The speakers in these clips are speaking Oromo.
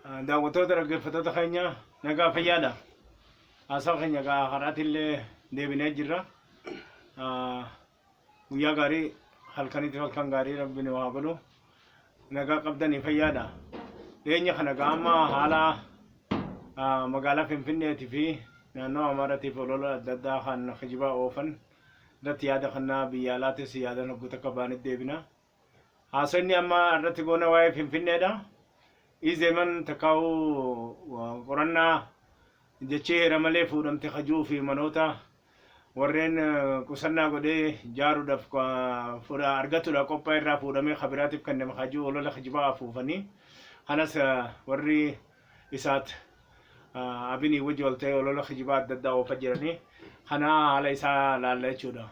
Daawwattoota dhaggeeffattoota keenya nagaa fayyaadha. Haasawa keenya gaa har'aatillee deebinee jirra. Guyyaa gaarii halkanitti halkan gaarii rabbi nu haa godhu. Nagaa qabdanii fayyaadha. Dhiyeenya kana gaa amma haala magaalaa Finfinneetii fi naannoo Amaaratiif olola adda addaa kan kijibaa oofan irratti yaada kannaa biyya alaatis yaadan hogguu takka baanit deebina. Haasofni amma irratti goona waa'ee Finfinneedha. Izeeman takkaa'uu qorannaa jechii heera malee fuudhamte kajuu fi manoota warreen qusannaa godhee jaaruudhaaf argatuudhaaf qophaa'e irraa fuudhamee kabiraatiif kenname kajuu olola kijibaa afuufanii kanas warri isaat abinii wajji wal ta'ee olola kijibaa adda addaa oofa jiranii kana haala isaa laalla jechuudha.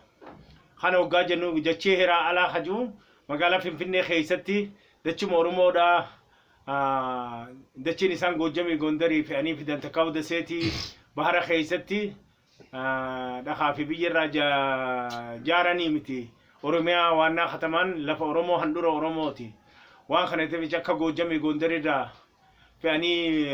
Kana hoggaa jennu dachee heeraa alaa kajuu magaalaa Finfinnee keessatti dachuma Oromoodhaa dachiin isaan Goojjamii Gondarii fe'anii fidan takkaa'u daseetii bahara keessatti dhakaa fi biyya irraa jaaranii miti. Oromiyaa waannaa katamaan lafa Oromoo handhura Oromooti. Waan kana ta'eef akka Goojjamii Gondarii irraa fe'anii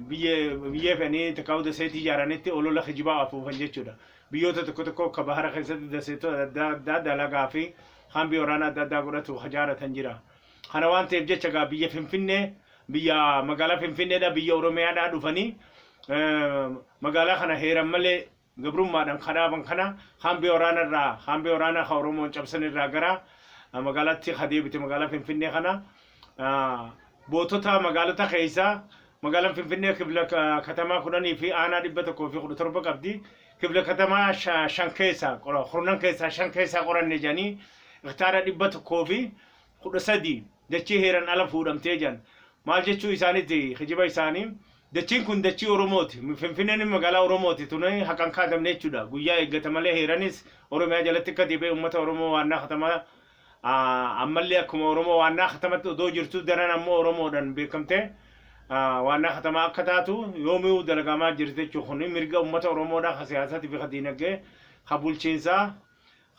biyyee fe'anii takkaa'u daseetii ijaaranitti olola kijibaa afuufan jechuudha. Biyyoota tokko tokko akka bahara keessatti daseetota adda addaa dalagaa fi hambii waraanaa adda addaa godhatu ijaaratan jira. Kana waan ta'eef jecha gaa biyya Finfinnee biyya magaalaa Finfinneedha biyya Oromiyaadhaa dhufanii magaalaa kana heeran malee gabrummaadhaan kadhaaban kana hambii waraanaa irraa hambii waraanaa ka Oromoon cabsan irraa gara magaalaatti ka deebite magaalaa Finfinnee kana bootota magaalota keessaa magaalaan Finfinnee kibla katamaa 10 fi aanaa 117 qabdi. Kibla katamaa shan keessaa kurnan keessaa shan keessaa qoranne jedhanii hektaara 113 dachii heeran ala fuudhamtee jedhan. Maal jechuu isaaniiti kijiba isaanii? Dachiin kun dachii Oromooti. Finfinneen magaalaa Oromooti. Tuni haqan kaadamne jechuudha. Guyyaa eeggata malee heeranis Oromiyaa jalatti akka deebi'e uummata Oromoo waannaa katamaa ammallee akkuma Oromoo waannaa katamatti odoo jirtu daran ammoo Oromoodhaan beekamtee waannaa katamaa akka taatu yoomuu dalagamaa jirti jechuudha. Kun mirga uummata Oromoodhaa ka siyaasatii fi ka diinagdee ka bulchiinsaa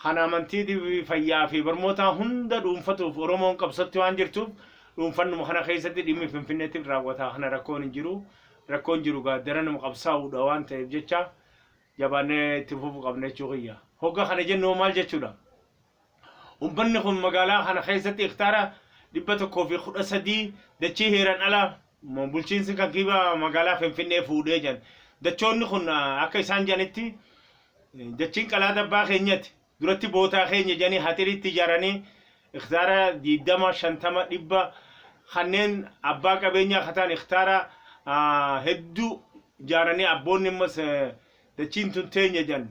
kan amantiitii fi fayyaa fi barnootaa hunda dhuunfatuuf Oromoon qabsatti waan jirtuuf dhuunfannuma kana keessatti dhimmi Finfinneetti raawwataa kana rakkoon hin jiru. Rakkoon jiru gaa daranuma qabsaa'uudha waan ta'eef jecha jabaannee itti fufuu qabna jechuu kiyya. Hogga kana jennu maal jechuudha? Uummanni kun magaalaa kana keessatti hektaara 113 dachii heeran ala bulchiinsi kantiibaa magaalaa Finfinnee fuudhee jiran. Dachoonni kun akka isaan jedhanitti dachiin qalaada abbaa keenyati duratti bootaa keenya jedhanii haxiriitti ijaaranii hektaara 20 50 100 kanneen abbaa qabeenyaa kataan hektaara hedduu ijaaranii abboonni immas dachiin tun teenya jedhan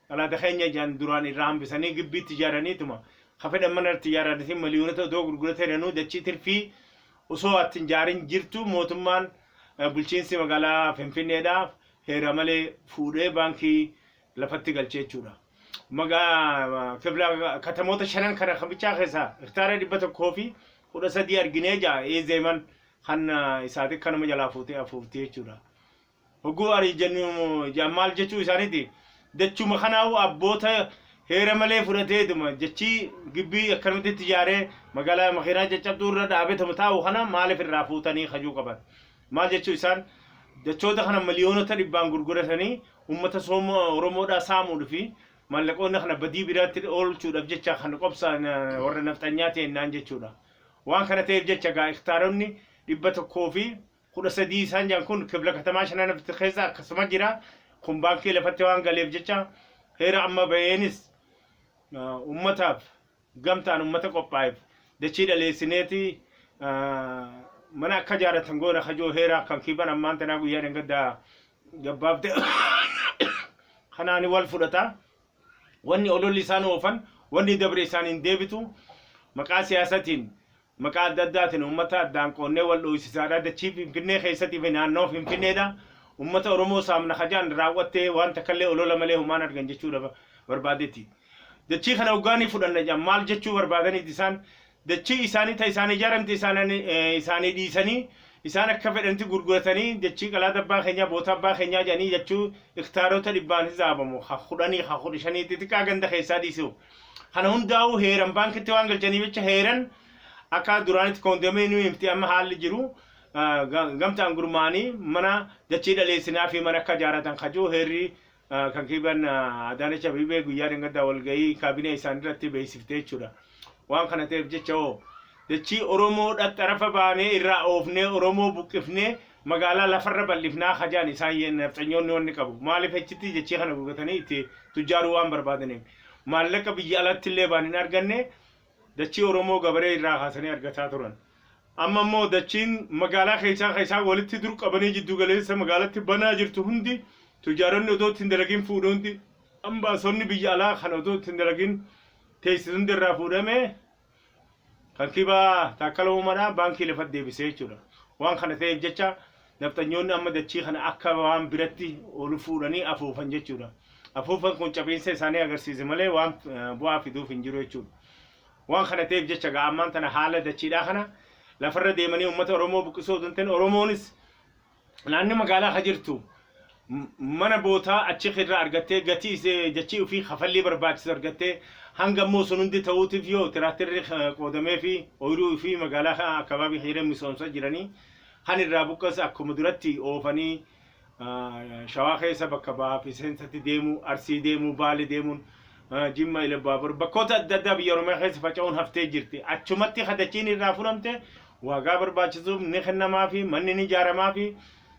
qalaada keenya jedhan duraan irraa hambisanii gibbiitti ijaaraniituma ka fedhan mana irratti ijaaranii miliyoonota odoo gurguratanii dachii tirfii osoo atti hin jaarin jirtu mootummaan bulchiinsi magaalaa Finfinneedhaaf heera malee fuudhee baankii lafatti galchee jechuudha. Magaa kibla katamoota shanan kana kabichaa keessaa hektaara 113 arginee jaa eezeeman kan isaati kanuma jalaa fuutee afuufti jechuudha. Hogguu ari jennu maal jechuu isaaniiti dachuma kanaa'u abboota heera malee fudhateetuma jechii gibbii akkanumatti itti ijaaree magaalaa makiinaa caccabduu irra dhaabeetuma taa'u kana maaliif irraa fuutanii kajuu qaban. Maal jechuu isaan dachoota kana miliyoonota dhibbaan gurguratanii uummata sooma Oromoodhaa saamuudhaa fi maallaqoonni kana badii biraatti oolchuudhaaf jecha kan qobsaan warra nafxanyaa ta'ennaan jechuudha. Waan kana ta'eef jecha gaa hektaaronni 113 isaan jedhan kun kibla katamaa shanan keessa akkasuma jira. Kun baankii lafatti waan galeef jecha heera amma baheenis uummataaf gamtaan uummata qophaa'eef dachii dhaleessineeti mana akka ijaarratan goona kajoo heeraa kan kiiban ammaan tanaa guyyaa dhangaddaa gabbaabte kanaan wal fudhata. Wanni ololli isaan oofan wanni dabre isaan hin deebitu maqaa siyaasatiin maqaa adda addaatiin uummata addaan qoonnee wal dho'isisaadha. Dachii Finfinnee keessattii fi naannoo Finfinneedha. Uummata Oromoo saamna kajaan raawwattee waan takkallee olola malee humaan argan jechuudha barbaadetti. Dachii kana hoggaanii fudhanna jedhan maal jechuu barbaadaniiti isaan dachii isaanii ta isaanii ijaaramte isaanii dhiisanii isaan akka fedhanitti gurguratanii dachii qalaada abbaa keenyaa boota abbaa keenyaa jedhanii jechuu hektaarota dhibbaan hisaabamu ha 10 ha 15 xixiqqaa ganda keessaa dhiisu. Kana hundaa'uu heeran baankitti waan galchaniif jecha heeran akka duraanitti koondoominiyeemti amma haalli jiru Gamtaan gurmaa'anii mana dachii dhaleessinaa fi mana akka ijaaratan kajuu heerri kantiibaan Adaanech Abeebee guyyaa dhangaddaa walgahii kaabinee isaanii irratti beeksiftee jechuudha. Waan kana ta'eef jecha hoo dachii Oromoo xarafa baanee irraa oofnee Oromoo buqqifnee magaalaa lafarra bal'ifnaa hajaan isaan nafxanyoonni wanni qabu. Maaliif achitti dachii kana gurguratanii itti tujjaaruu waan barbaadaniif. Maallaqa biyya alatti illee baan hin arganne dachii Oromoo gabaree irraa kaasanii argataa turan. Amma immoo dachiin magaalaa keessaa keessaa walitti dur qabanii jiddu galeessa magaalatti banaa jirtu hundi tujaaronni odoo ittiin dalagin fuudhu hundi ambaasonni biyya alaa kan odoo ittiin dalagin teessisu hundi irraa fuudhamee kantiibaa Taakkala Uumaadhaa baankii lafatti deebisee jechuudha. Waan kana ta'eef jecha nafxanyoonni amma dachii kana akka waan biratti ol fuudhanii afuufan jechuudha. Afuufan kun cabiinsa isaanii agarsiise malee waan bu'aa fiduuf hin jiru jechuudha. Waan kana ta'eef jecha gaa ammaan tana haala dachiidhaa kana lafarra deemanii uummata Oromoo buqqisuu osoo hin ta'in Oromoonis naannoo magaalaa ka jirtu mana bootaa achi irraa argattee gatii dachii ofii kafallii barbaachisu argattee hanga immoo sun hundi ta'uutiif yoo tiraaktarri qoodamee fi ooyiruu fi magaalaa akabaabii jiran misoomsa jiranii kan irraa buqqas akkuma duratti oofanii Shawaa keessa bakka bahaa fi seensatti deemuu, Arsii deemuu, Baale deemuun, Jimma, Ilubbaabur bakkoota adda addaa biyya Oromiyaa keessa faca'uun haftee jirti. Achumatti hadachiin irraa furamte waagaa barbaachisuuf ni kennamaa fi manni ni ijaaramaa fi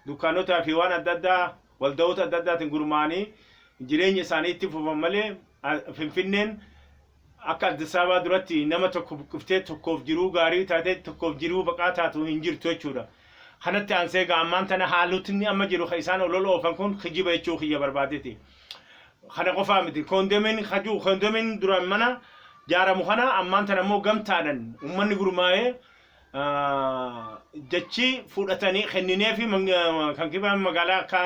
dukkaanotaa fi waan adda addaa waldaa'ota adda addaatiin gurmaa'anii jireenya isaanii itti fufan malee Finfinneen akka Addis Ababaa duratti nama tokko buqqiftee tokkoof jiruu gaarii taatee tokkoof jiruu baqaa taatu hin jirtu jechuudha. Kanatti aansee egaa ammaan tana haalotni amma jiru kan isaan olola oofan kun kijiba jechuu kiyya barbaadeti. Kana qofaa miti. Koondomiin kajuu koondomiin duraan mana jaaramu kana ammaan tana immoo gamtaadhaan uummanni gurmaa'ee dachii fudhatanii kenninee fi kantiibaan magaalaa akka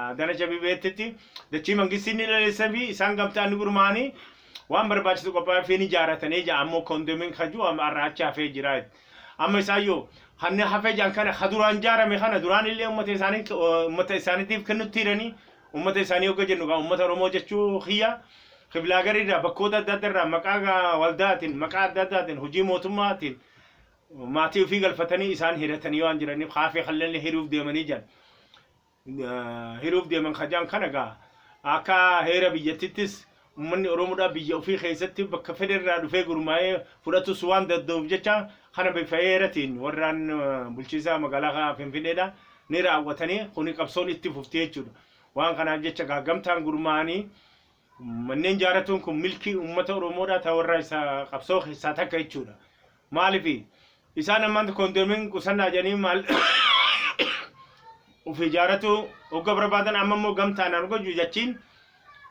Adaanach Abeebeetti dachii mangistiin ni dhaleessan fi isaan gamtaan ni gurmaa'anii waan barbaachisu qophaa'ee fi ni ijaaratanii jaa ammoo koondomiin kajuu amma har'a achi hafee jira. Amma isaayyoo kan hafee jiran kana ka duraan ijaarame kana duraan illee uummata isaanii uummata isaaniitiif kennutti hiranii uummata isaanii hogga jennu gaa uummata Oromoo jechuu kiyya kibilaa bakkoota adda addaa irraa maqaa waldaatiin maqaa adda addaatiin hojii mootummaatiin maatii ofii galfatanii isaan hiratanii waan jiraniif kaafee kallallee hiruuf deemanii jiran. Hiruuf deeman kajaan kana gaa akka heera biyyattiittis uummanni Oromoodhaa biyya ofii keessatti bakka fedhe irraa dhufee gurmaa'ee fudhatus waan danda'uuf jecha kana bifa heeratiin warraan bulchiinsa magaalaa Finfinneedha ni raawwatanii kuni qabsoon itti fufti jechuudha. Waan kanaaf jecha gaa gamtaan gurmaa'anii manneen jaaratuun kun milkii uummata Oromoodhaa ta'e warra isa qabsoo keessaa takka jechuudha. Maaliif isaan ammaan koondomiin qusannaa jedhanii maal of ijaaratu hogga barbaadan amma immoo gamtaan argaju jechiin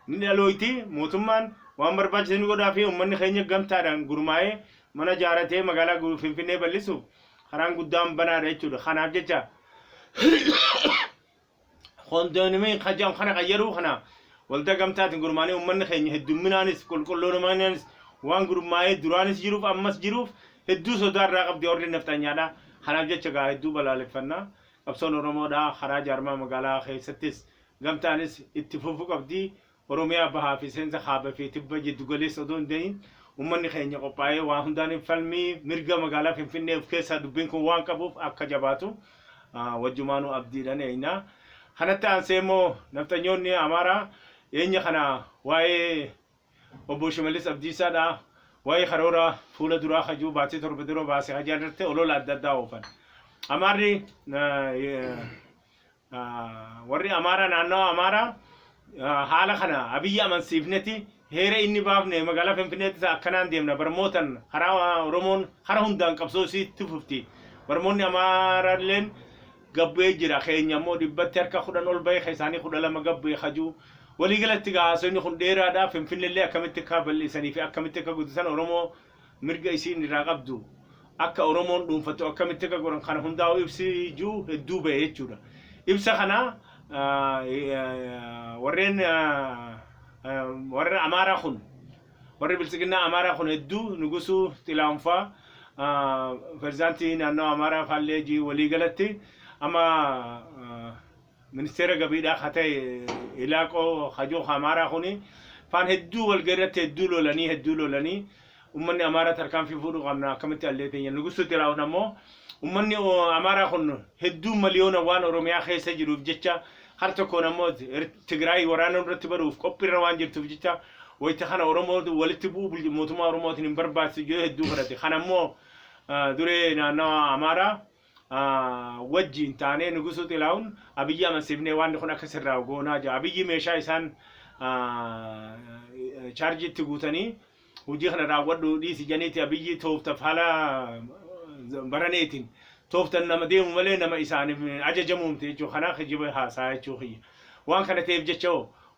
ni dhalooyti mootummaan waan barbaachisu ni godhaa fi uummanni keenya gamtaadhaan gurmaa'ee mana ijaaratee magaalaa Finfinnee bal'isuuf karaan guddaan banaadha jechuudha. Kanaaf jecha koondomiin kajaan kana qayyaruu kana waldaa gamtaatiin gurmaa'anii uummanni keenya heddumminaanis qulqulluumaanis waan gurmaa'ee duraanis jiruuf ammas jiruuf hedduu sodaa irraa qabdi warri nafxanyaadha. Kanaaf jecha gaa hedduu balaaleffannaa. Qabsoon Oromoodhaa karaa jaarmaa magaalaa keessattis gamtaanis itti fufuu qabdi. Oromiyaa bahaa fi seensa kaaba fi tibba jiddu galeessa odoo hin ta'in uummanni keenya qophaa'ee waa hundaan falmii mirga magaalaa Finfinnee of keessaa dubbiin kun waan qabuuf akka jabaatu wajjumaanuu abdiidhaan eeynaa. Kanatti aansee immoo nafxanyoonni Amaaraa eenyu kana waa'ee obbo Shimallis Abdiisaadha. Waa'ee karoora fuula duraa hajuu baatii 7 dura baase hajaa irratti olola adda addaa oofan. Amaarri warri Amaaraa naannoo Amaaraa haala kana Abiyyi amansiifneti heera inni baafne magaalaa Finfinneetti akkanaan deemna barmootan karaa Oromoon karaa hundaan qabsoo isiitti fufti. Barmoonni Amaaraalleen gabbu'ee jira keenya immoo dhibbatti harka 10 ol bahee isaanii 12 gabbu'ee hajuu waliigalatti haasofni kun dheeraadha. Finfinnellee akkamitti akka bal'isanii fi akkamitti akka guddisan Oromoo mirga isiin irraa qabdu akka Oromoon dhuunfattu akkamitti akka godhan kana hundaa'u ibsi jiru hedduu bahe jechuudha. Ibsa kana warreen warra Amaaraa kun warri biltsiginnaa Amaaraa kun hedduu Nugusuu Xilaanfaa pirezidaantii naannoo Amaaraa faallee waliigalatti amma ministeera gabiidhaa ka ta'e Ilaaqoo Hajoo Amaaraa kuni faan hedduu walgahii irratti hedduu lolanii hedduu lolanii Ummanni Amaaraa tarkaanfii fuudhuu qabna, akkamitti allee teenya. Nugustuu Xilaahun ammoo ummanni Amaaraa kun hedduu miliyoona waan Oromiyaa keessa jiruuf jecha, har tokkoon ammoo Tigraay waraana irratti baruuf qophiirra waan jirtuuf jecha, wayita kana Oromoo walitti bu'uu mootummaa Oromootiin hin barbaachisu jedhee hedduu kadhate. Kana ammoo duree naannawa Amaaraa wajjiin taanee Nugusuu Xilaahun Abiyyi amansiifnee waan kun akka sirraa goonaa jira. Abiyyi meeshaa isaan chaarjii itti guutanii hojii kana raawwadhu dhiisi janiiti. Abiyyi tooftaaf haala baraneetiin tooftan nama deemu malee nama isaaniif ajajamu miti jechuudha. Kanaaf kijiba haasaa jechuu kiyya. Waan kana ta'eef jecha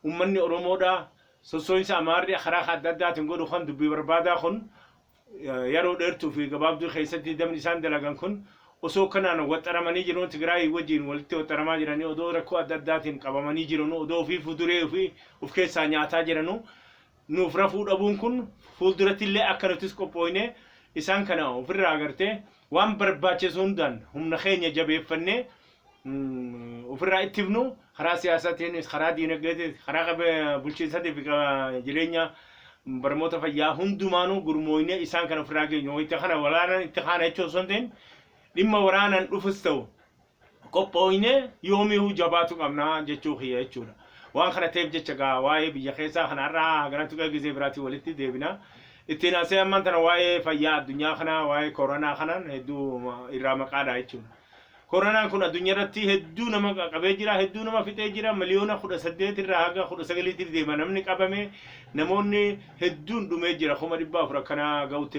uummanni Oromoodhaa sossoo'insa Amaarri karaa adda addaatiin godhu kan dubbii barbaadaa kun yeroo dheertuu fi gabaabduu keessatti dabni isaan dalagan kun osoo kanaan waxxaramanii jiruun, Tigraay wajjin walitti waxxaramaa jiranii, odoo rakkoo adda addaatiin qabamanii jiranuu, odoo ofii fuduree ofii of keessaa nyaataa jiranuu, nuuf rafuu dhabuun kun fuulduratti illee akka nutis qophooyne isaan kana ofirraa agartee waan barbaachisu hundaan humna keenya jabeeffannee ofirraa ittifnu, karaa siyaasaatiin, karaa diinagdeetiin, karaa bulchiinsaatii fi jireenya barnoota fayyaa hundumaanuu gurmooyne isaan kana ofirraa geenyu. Wayita kana waraanaan itti kaana jechuu osoo hin ta'in, dhimma waraanaan dhufus ta'u qophooyne yoomiyuu jabaatu qabna jechuu kiyya jechuudha. Waan kana ta'eef jecha gaa waa'ee biyya keessaa kanarraa ganatti gizee biraatiin walitti deebina. Ittiin asee ammaan tana waa'ee fayyaa addunyaa kanaa, waa'ee koronaa kanaan hedduu irraa maqaadha jechuudha. Koronaan kun addunyaa irratti hedduu nama qabee jira, hedduu nama fixee jira, 18 miliyoona irraa haga 19tiif deema namni qabame, namoonni hedduun dhumee jira, 400,000 akkanaa ga'utti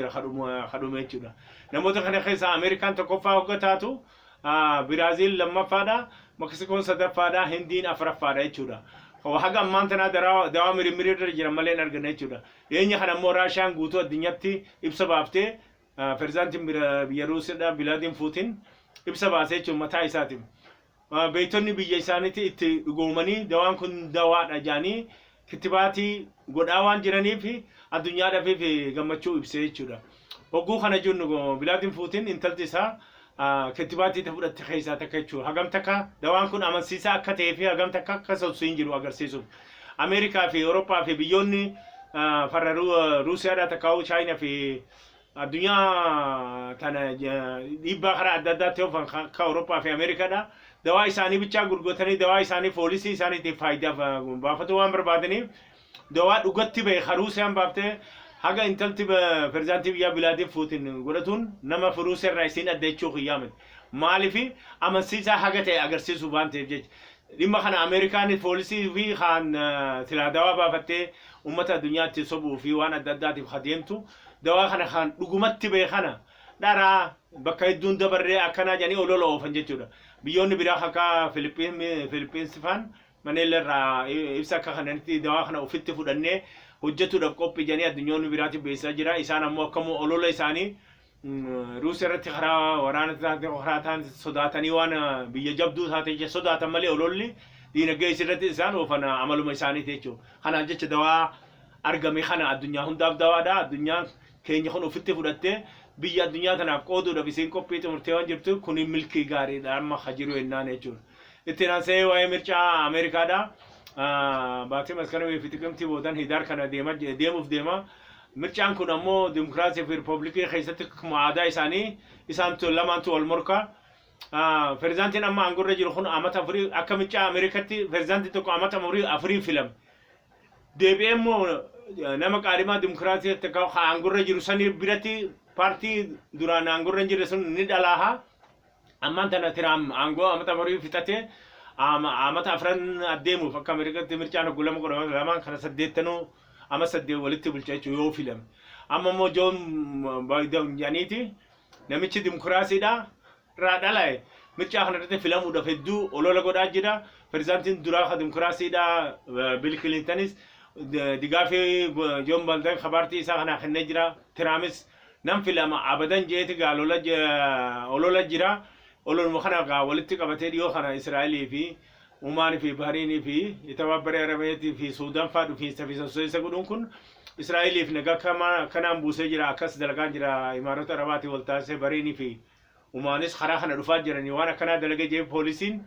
kadhume jechuudha. Namoota kana keessaa Ameerikaan tokkoffaa hogga taatu, Biraaziil lammaffaadha, Meksikoon sadaffaadha, Hindiin afuraffaadha jechuudha. Haga ammaan tanaa dawaa mirimirii irra jiran malee hin arganne jechuudha. Dhiyeenya kana immoo Raashiyaan guutuu addunyaatti ibsa baaftee, pirezidaantiin biyya Ruusiidha Vilaadiin Puutiin ibsa baasee jechuun mataa isaatiin. Beektonni biyya isaaniitti itti dhugoomanii dawaan kun dawaadha jedhanii kittibaatii godhaa waan jiraniif addunyaadhaaf gammachuu ibsee jechuudha. Hogguu kana jennu Vilaadiin Puutiin intalti isaa kittibaatii fudhatte keessaa takka jechuudha. Hagam takka dawaan kun amansiisaa akka ta'ee fi hagam takka akka sossiin jiru agarsiisuuf. Ameerikaa fi Awurooppaa fi biyyoonni farra Ruusiyaadhaa takkaa'uu Chaayinaa fi addunyaa tana dhiibbaa karaa adda addaatti oofan akka Awurooppaa fi Ameerikaadha. Dawaa isaanii bichaa gurguratanii dawaa isaanii poolisii isaaniitiif faayidaaf baafatu waan barbaadaniif, dawaa dhugatti bahe Ruusiyaan baaftee haga intalti pirezidaantii biyyaa Vilaadiin Puutiin godhatuun nama Ruusiyaa irraa isiin adda jechuu kiyyaa miti. Maaliif amansiisaa haga ta'e agarsiisuuf waan ta'eef jecha. Dhimma kana Ameerikaan poolisii fi kan silaa dawaa baafattee uummata addunyaatti sobuu fi waan adda addaatiif adeemtu, dawaa kana kan dhugumatti bahe kana dharaa bakka hedduun dabarree akkanaa jedhanii olola oofan jechuudha. Biyyoonni biraa akka Filippinsi faan Maneella irraa ibsa akka kanatti dawaa kana ofitti fudhannee hojjetuudhaaf qophii jedhanii addunyoonni biraatiif beeksisaa jira. Isaan ammoo akkamuu olola isaanii Ruusiyaa irratti karaa waraana karaa ta'an sodaatanii, waan biyya jabduu taate jecha sodaatan malee, ololli diinagdee isirratti isaan oofan amaluma isaaniiti jechuudha. Kanaaf jecha dawaa argame kana addunyaa hundaaf dawaadha. Addunyaan keenya kun ofitti fudhattee biyya addunyaa tanaaf qooduudhaaf isiin qophii xumurtee waan jirtu, kun milkii gaariidha amma ka jiru jennaan jechuudha. Ittiin aansee waa'ee mircaa Ameerikaadha. Baatii Maskaramii fi Xiqimtii boodan Hidaar kana deemuuf deema. Mircaan kun ammoo Dimokiraasii fi Riipoobilikii keessatti akkuma aadaa isaanii isaantu lamaantu wal morka. Pirezidaantiin amma aangorra jiru kun amata 4, akka mircaa Ameerikaatti pirezidaantiin tokko amata 4 filame. Deebi'ee immoo nama qaadhimaa Dimokiraasii takka aangorra jiru sanii biratti paartii duraan aangorra hin jirre sun ni dhalaaha. Ammaan tana Tiraam aangoo amata 4 fixatee amata 4 adeemuuf, akka Ameerikaatti mircaan hogguu lama godhama, lamaan kana saddeettanuu ama 8 walitti bulcha jechuun yoo filame. Amma immoo Joon Baayiden jedhaniiti namichi Dimokiraasiidha irraa dhalaye mircaa kana irratti filamuudhaaf hedduu olola godhaa jira. Pirezidaantiin duraa kan Dimokiraasiidha Biil Kilintanis digaafii Joon Baayiden ka paartii isaa kanaa kennee jira. Tiraamis nan filama abadan jeeti gaa olola jira. Ololuma kana gaa walitti qabatee dhiyoo kana Israa'elii fi Umaanii fi Bahriinii fi Itabaabbaree Arabeetii fi Suudaan fa'aa dhufiinsa fi sosso'insa godhuun kun Israa'eliif nagaa kanaan buusee jira. Akkas dalagaan jira, Imaarota Arabaatiin wal taasisee Bahriinii fi Umaanis karaa kana dhufaa jiranii waan akkanaa dalagee jee. Poolisiin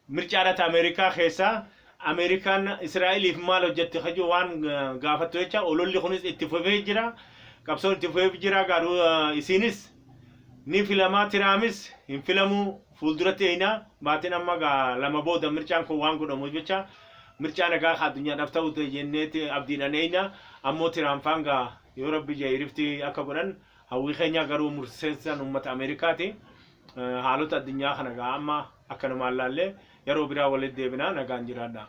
mircaadhata Ameerikaa keessaa Ameerikaan Israa'eliif maal hojjette kajuu waan gaafattu jecha ololli kunis itti fufee jira. Qabsoon itti fufeef jira garuu isiinis ni filamaa Tiraamis hin filamuu fuulduratti eeyna baatiin amma gaa 2 booda mircaan kun waan godhamuuf jecha mircaa nagaa ka addunyaadhaaf ta'u jenneeti abdiidhaan eeyna ammoo Tiraamfaan gaa yoo rabbi jee irifti akka godhan hawwii keenya garuu murteessaan uummata Ameerikaati. Haalota addunyaa kana gaa amma akkanumaan laallee yeroo biraa walitti deebinaa nagaan jiraadha.